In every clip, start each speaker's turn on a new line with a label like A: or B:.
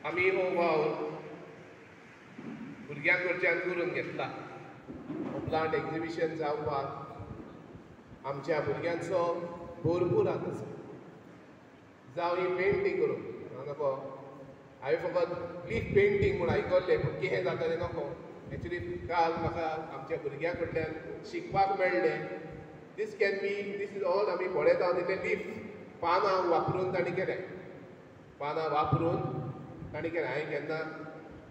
A: आमी हो वावर भुरग्यां कडच्यान करून घेतला. हो प्लांट एक्झिबिशन जावपाक आमच्या भुरग्यांचो भरपूर हात आसा. जावं ही पेंटींग करून नको, हांवें फकत लीफ पेंटींग म्हूण आयकल्लें, पूण कितें जाता तें नको. एक्चुली काल म्हाका आमच्या भुरग्यां कडल्यान शिकपाक मेळ्ळें. This can be, this is all आमी पळयता तितले लीफ पानां वापरून तांणी केलें, पानां वापरून तांणी केलें. हांवें केन्ना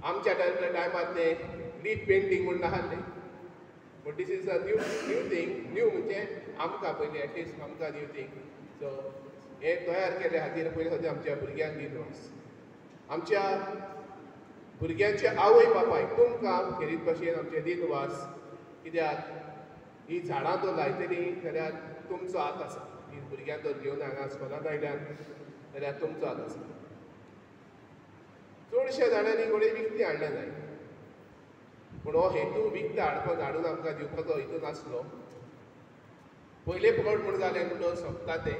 A: आमच्या टायमार तें लीफ पेंटींग म्हूण नासलें, but this is a new new thing. New म्हणजे आमकां पयलीं एटलिस्ट आमकां न्यू थींग. सो हें तयार केल्ले खातीर पयलीं खातीर आमच्या भुरग्यांक दिनवास. आमच्या भुरग्यांचे आवय बापायक तुमकां खेरीत भाशेन आमचे दिनवास, कित्याक ही झाडां जर लायतलीं जाल्यार तुमचो हात आसा. ही भुरग्यां जर घेवन हांगा स्कॉलांत आयल्यात जाल्यार तुमचो हात आसा. चडश्या जाणांनी घडये विकती हाडलें जाय, पूण हो हेतू विकतें हाडपाक हाडून आमकां दिवपाचो हेतू नासलो. पयले फावट म्हूण जालें म्हणून सोंपता तें,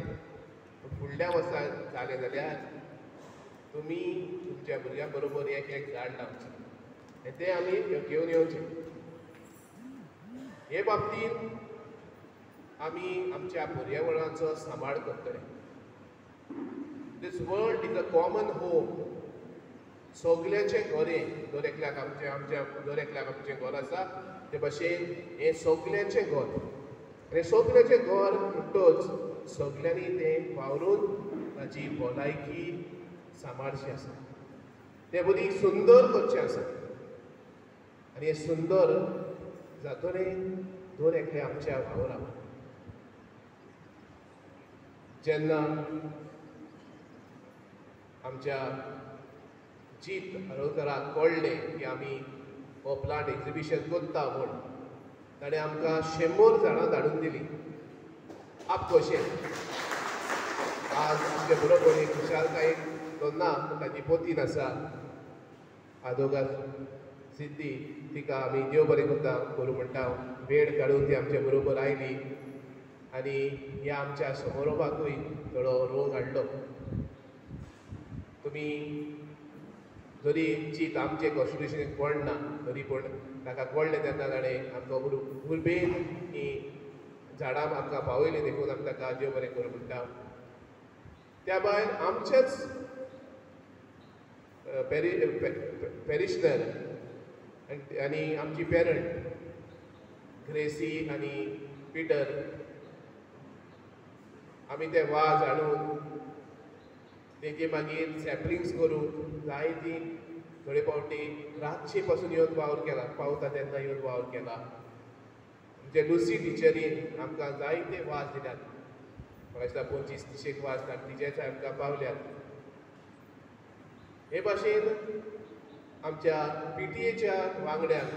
A: पूण फुडल्या वर्सा जालें जाल्यार तुमी तुमच्या भुरग्यां बरोबर एक एक झाड लावचें, तें आमी घेवन येवचें. हे बाबतींत आमी आमच्या पर्यावरणाचो सांबाळ करतले. This world is a common home. सगल्यांचें घर हें, दर एकल्याक आमचें आमच्या दर एकल्याक आमचें घर आसा ते भाशेन हें सगल्यांचें घर. हें सगल्यांचें घर म्हणटच सगल्यांनी तें वावरून ताची भलायकी सांबाळची आसा, तें बरी सुंदर करचें आसा. आनी हें सुंदर जातलें दर एकलें आमच्या वावराक. जेन्ना आमच्या जीत हळदणकराक कळ्ळें की आमी हो प्लांट एक्झिबिशन करता म्हूण, ताणें आमकां 100 झाडां धाडून दिलीं आपखोशेन. आज आमचे बरोबर एक खुशालकायेन तो ना, पूण ताची पोतीन आसा आदोगाद सिद्धी, तिका आमी देव बरें करता करूं म्हणटा. वेळ काडून ती आमचे बरोबर आयली आनी ह्या आमच्या समारोपाकूय थोडो रोग हाडलो. तुमी जरी चीत आमचें कॉन्स्टिट्युशन कळना तरी पूण ताका कळ्ळें तेन्ना ताणें आमकां उर्बेन ही झाडां आमकां पावयलीं, देखून आमी ताका देव बरें करूं म्हणटा. त्या भायर आमचेच पेरिशनर आनी आमची पेरंट ग्रेसी आनी पिटर, आमी ते वाज हाडून तेजे मागीर सॅपलिंग्स करूंक जाय ती थोडे फावटी रातचे पासून येवन वावर केला, पावता तेन्ना येवन वावर केला. आमचे लुसी टिचरीन आमकां जायते वाज दिल्यात, म्हाका दिसता 25-30 वाज तिचेच आमकां पावल्यात. हे भाशेन आमच्या PTA वांगड्यांक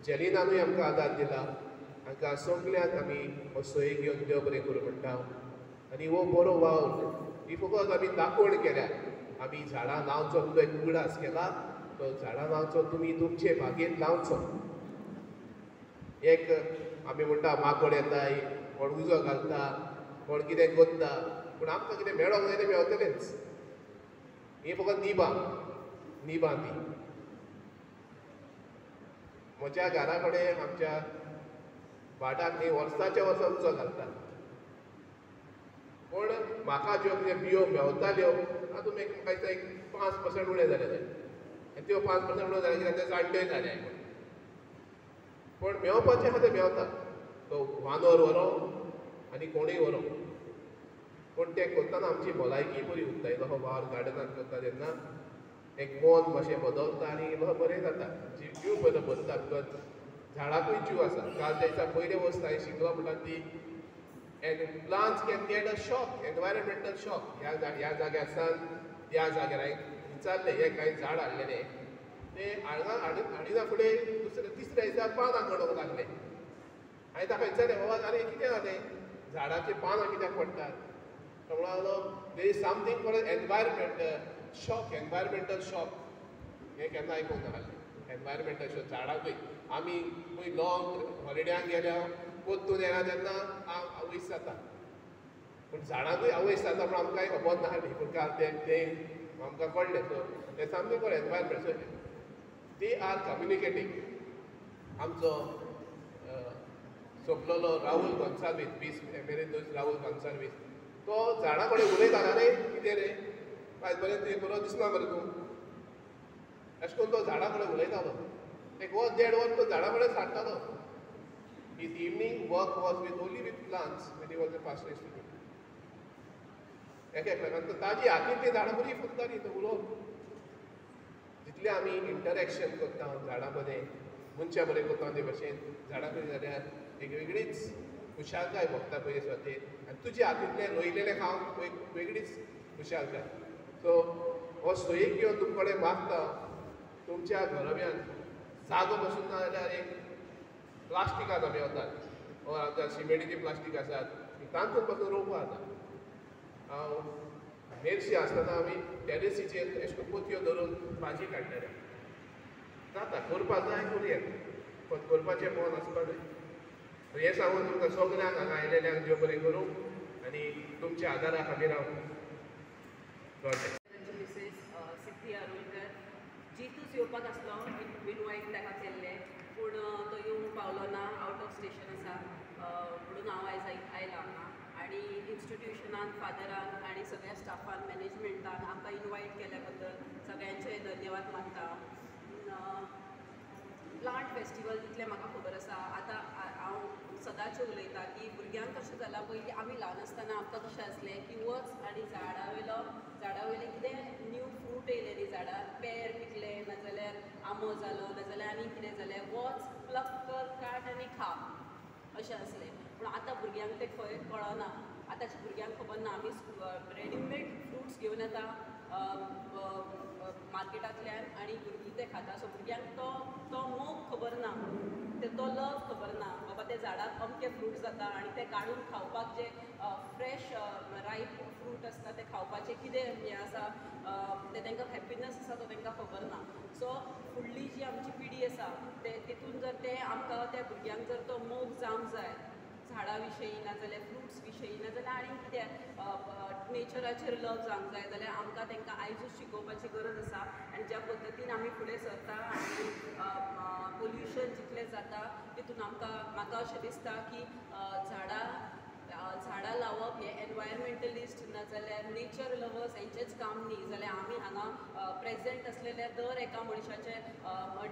A: जेलिनानूय आमकां आदार दिला. हांकां सगल्यांक आमी हो सय घेवन देव बरें करूं म्हणटा. आनी हो बरो वावर ही फकत आमी दाखोवण केल्या. आमी झाडां लावचो म्हणून एक उगडास केला, तो झाडां लावचो तुमी तुमचे बागेंत लावचो. एक आमी म्हणटा माकोड येताय, कोण उजो घालता, कोण कितें करता, पूण आमकां कितें मेळोंक जाय तें मेळटलेंच. ही फकत निबां निबां ती. म्हज्या घरा कडेन आमच्या भाटाक न्ही वर्साच्या वर्सा उजो घालतात, पूण म्हाका ज्यो कितें बियो मेवताल्यो तातूंत एक म्हाका दिसता एक 5% उणें जालें जाय, आनी त्यो 5% उणें जालें कित्याक ते जाणट्योय जाले. पूण मेवपाचें आहा तें मेवता, तो वानोर व्हरो आनी कोणूय व्हरो, पूण तें करतना आमची भलायकी बरी उरता. इल्लो वावर गार्डनान करता तेन्ना एक मन मातशें बदलता आनी इल्लो बरें जाता, जीव बरो भरता. Because झाडाकूय जीव आसा. काल त्या दिसा पयले वस्त हांवें शिकलो म्हणटा ती and plants can get a shock, environmental shock. ह्या जाग्यार सावन त्या जाग्यार हांवें विचारलें, हें कांय झाड हाडलेलें तें हाडना हाडिना फुडें दुसऱ्या तिसऱ्या दिसा पानां गळोवंक लागलें. हांवें ताका विचारलें, बाबा आरे कितें जालें, झाडाचीं पानां कित्याक पडटात? तो म्हणलो there is something called environment shock, environmental shock. हें केन्ना आयकूंक नासलें, एनवायरमेंटल शॉक. झाडांकूय आमी खंय लॉंग हॉलिड्यांक गेल्या परतून येना तेन्ना वयस जाता, पूण झाडांकूय आवयस जाता म्हण आमकांय खबर नासली, पूण काल तें आमकां कळ्ळें. सो तें सामकें बरें environment. So they are communicating. आमचो सोंपलेलो राहुल गोन्साल्वीस, 20 मेरेन राहुल गोन्साल्वीस, तो झाडां कडेन उलयताना, रे कितें रे आयज बरें तें बरो दिसना मरे तूं, अशें करून तो झाडां कडेन उलयतालो. एक वर देड वर तो झाडां कडेन सारतालो. His evening work was with only with plants when he was a pastoral student. एक एकल्यान ताजी हातीन ती झाडां बरी फुलताली. तो उलोवन जितलें आमी इंटरेक्शन करता झाडां मदें, मनशां बरें करता ते भशेन झाडां कडेन जाल्यार एक वेगळीच खुशालकाय भोगता पळय सुवातेर, आनी तुज्या हातींतलें रोयलेलें खावंक एक वेगळीच खुशालकाय. सो हो सोयीक घेवन तुमचे कडेन मागता, तुमच्या घराब्यान जागो बसून ना जाल्यार एक प्लास्टिकांत आमी वतात, वा आमच्या सिमेंटीची प्लास्टीक आसात तांतून पासून रोवपा जाता. हांव मेरशी आसतना आमी टॅरेसीचेर अशें करून पोतयो धरून भाजी काडटाले. जाता, करपा जाय, करूं येता, पण करपाचें मन आसपा जाय. हें सांगून तुमकां सगल्यांक हांगा आयलेल्यांक देव बरें करूं आनी तुमच्या आदारा खातीर हांव
B: मिसेस सिद्धी आरोलकर जितूच येवपाक आसलो, इनवायट ताका केल्लें, पूण तो येवंक पावलो ना, आवट ऑफ स्टेशन आसा म्हणून हांव आयज आयलां हांगा. आनी इन्स्टिट्युशनान, फादरान आनी सगळ्या स्टाफान, मॅनेजमेंटान आमकां इनवायट केल्या बद्दल सगळ्यांचे धन्यवाद मानता. प्लांट फेस्टिवल जितलें म्हाका खबर आसा, आतां हांव सदांच उलयता की भुरग्यांक कशें जालां, पयलीं आमी ल्हान आसतना आमकां कशें आसलें की वच आनी झाडा वयलें कितें न्यू फ्रूट येयलें न्ही झाडार, पेर पिकलें नाजाल्यार आंबो जालो नाजाल्यार आनी कितें जालें, वच प्लक कर, काड आनी खा अशें आसलें. पूण आतां भुरग्यांक तें खंय कळना, आतांच्या भुरग्यांक खबर ना. आमी रेडीमेड फ्रुट्स घेवन येता मार्केटांतल्यान आनी भुरगीं तें खाता. सो भुरग्यांक तो तो मोग खबर ना, तो लव खबर ना, बाबा त्या झाडाक अमके फ्रूट जाता आनी ते काडून खावपाक जे फ्रेश रायप फ्रूट आसता ते खावपाचें कितें हें आसा, तें तांकां हॅप्पिनस आसा तो तांकां खबर ना. सो फुडली जी आमची पिढी आसा ते तितून जर ते आमकां त्या भुरग्यांक जर तो मोग जावंक जाय झाडां विशयी नाजाल्यार फ्रुट्स विशयी नाजाल्यार आनी कितें नेचराचेर लव जावंक जाय जाल्यार आमकां तांकां आयजूच शिकोवपाची गरज आसा. आनी ज्या पद्दतीन आमी फुडें सरता आनी पोल्युशन जितलें जाता तितून आमकां, म्हाका अशें दिसता की झाडां लावप हें एनवायरमेंटलिस्ट नाजाल्यार नेचर लवर्स हेंचेंच काम न्ही, जाल्यार आमी हांगा प्रेजेंट आसलेल्या दर एका मनशाचें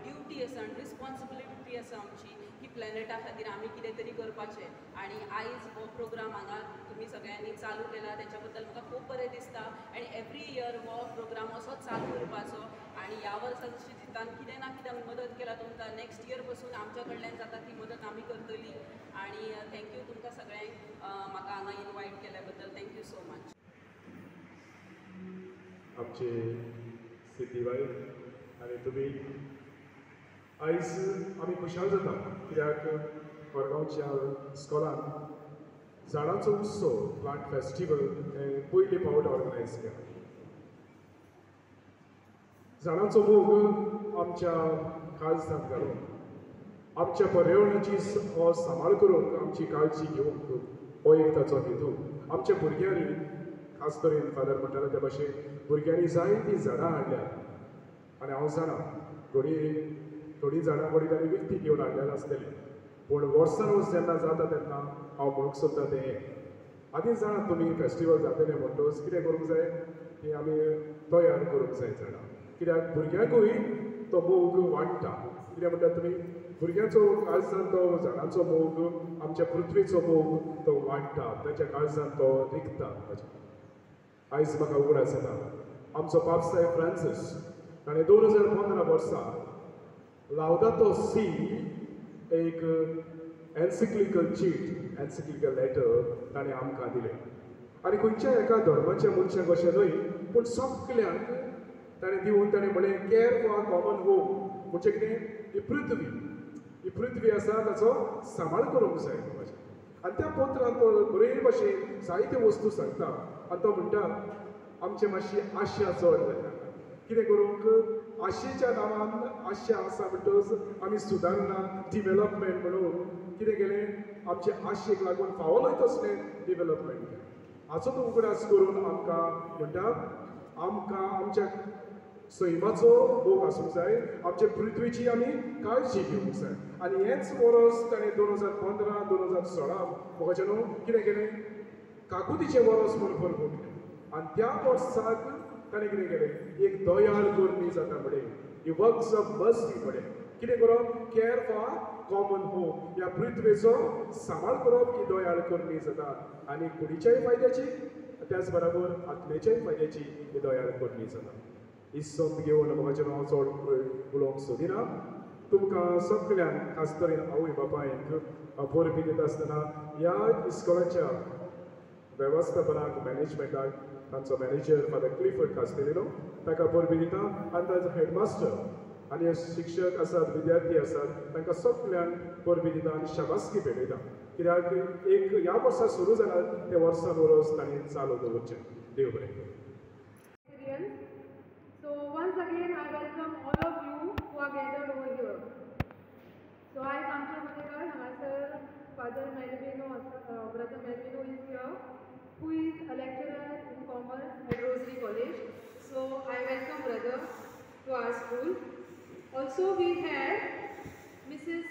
B: ड्युटी आसा आनी रिस्पोन्सिबिलिटी आसा आमची की प्लॅनेटा खातीर आमी कितें तरी करपाचें. आनी आयज हो प्रोग्राम हांगा तुमी सगळ्यांनी चालू केला तेच्या बद्दल म्हाका खूब बरें दिसता. आनी एवरी इयर हो प्रोग्राम असोच चालू उरपाचो. आनी ह्या वर्सा जशी जितान कितें ना कितें मदत केला तुमकां, नेक्स्ट इयर पसून आमच्या कडल्यान जाता ती मदत आमी करतली. आनी thank you तुमकां सगळ्यांक म्हाका हांगा इनवायट केल्या बद्दल. Thank you so much.
C: आमचे सिद्धीबाई आनी तुमी आयज आमी खुशाल जाता कित्याक मडगांवच्या स्कॉलान झाडांचो उत्सव प्लांट फेस्टिवल हें पयले फावट ऑर्गनायज केला. झाडांचो मोग आमच्या काळजांत घालून आमच्या पर्यावरणाची हो सांबाळ करूंक आमची काळजी घेवंक हो एक ताचो हेतू. आमच्या भुरग्यांनी खास करून फादर म्हणटाले त्या भाशेन भुरग्यांनी जायतीं झाडां हाडल्यात आनी हांव जाणा घडये थोडीं झाडां घडये तांणी विकती घेवन हाडल्यात आसतलीं, पूण वर्सान वर्स जेन्ना जाता तेन्ना हांव म्हणूंक सोदता तें आदीं जाणा तुमी फेस्टिवल जातलें म्हणटकच कितें करूंक जाय की आमी तयार करूंक जाय झाडां, कित्याक भुरग्यांकूय तो मोग वाडटा. कित्याक म्हणटा तुमी भुरग्यांचो काळजान तो झाडांचो मोग, आमच्या पृथ्वीचो मोग तो वाडटा, ताच्या काळजान तो रिगता. आयज म्हाका उगडास येता आमचो पापसाहेब फ्रांसीस ताणें 2015 वर्सा लावदातो सी एक एन्सिक्लिकल चीट, एन्सिक्लिकल लेटर ताणें आमकां दिलें. आनी खंयच्या एका धर्माच्या मनशाक अशें न्हय पूण सगल्यांक ताणें दिवन ताणें म्हणलें केअर फॉर कॉमन होम. म्हणजे कितें, ही पृथ्वी, ही पृथ्वी आसा ताचो सांबाळ करूंक जाय. आनी त्या पत्रांत तो बरे भाशेन जायत्यो वस्तू सांगता आनी तो म्हणटा आमची मातशी आशा चड जाल्या. कितें करूंक आशेच्या नांवान आशा आसा म्हणटकच आमी सुदारणा डिवेलपमेंट म्हणून कितें केलें, आमचे आशेक लागून फावो न्हय तसलें डिवेलपमेंट केलें. हाचो तो उगडास करून आमकां म्हणटा आमकां आमच्या सैमाचो मोग आसूंक जाय, आमचे पृथ्वीची आमी काळजी घेवंक जाय. आनी हेंच वर्स ताणें 2015 2016 मोगाचें न्हू कितें केलें, काकुतीचें वर्स म्हूण परगटलें. आनी त्या वर्साक ताणें कितें केलें, एक दयाळ करणी जाता म्हणें, ही वर्क्स ऑफ मर्सी म्हणें. कितें करप, केअर फॉर कॉमन होम, ह्या पृथ्वेचो सांबाळ करप ही दयाळ करणी जाता आनी कुडीच्याय फायद्याची त्याच बराबर आत्म्याच्याय फायद्याची ही दयाळ करणी जाता. ही संद घेवन मोगाचें हांव चड उलोवंक सोदिना. तुमकां सगळ्यांक खास तरेन आवय बापायक परबीं दिता आसतना ह्या इस्कॉलाच्या वेवस्थापनाक, मॅनेजमेंटाक, तांचो मॅनेजर फादर क्लिफर्ड कास्तेलिनो ताका परबीं दिता आनी ताचो हेडमास्टर आनी शिक्षक आसात, विद्यार्थी आसात, तांकां सगळ्यांक परबीं दिता आनी शाबासकी भेटयता. कित्याक एक ह्या वर्सा सुरू जाला तें वर्सान वर्स तांणी चालू दवरचें. देव बरें करूं.
D: So once again I welcome all of you who are gathered over here. So आयज आमच्या मदेकार हांगासर फादर मेलविनो आसा, brother Melvino is here, who is a lecturer in commerce at Rosary College. So I welcome brother to our school. Also we have Mrs.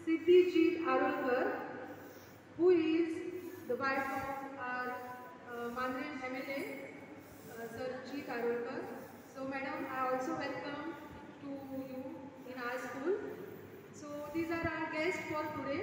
D: Siddhi Jeet Arolkar, who is the wife of our Mandrem MLA, Sir Jeet Arolkar. So madam, I also welcome to you in our school. So these are our guests for today.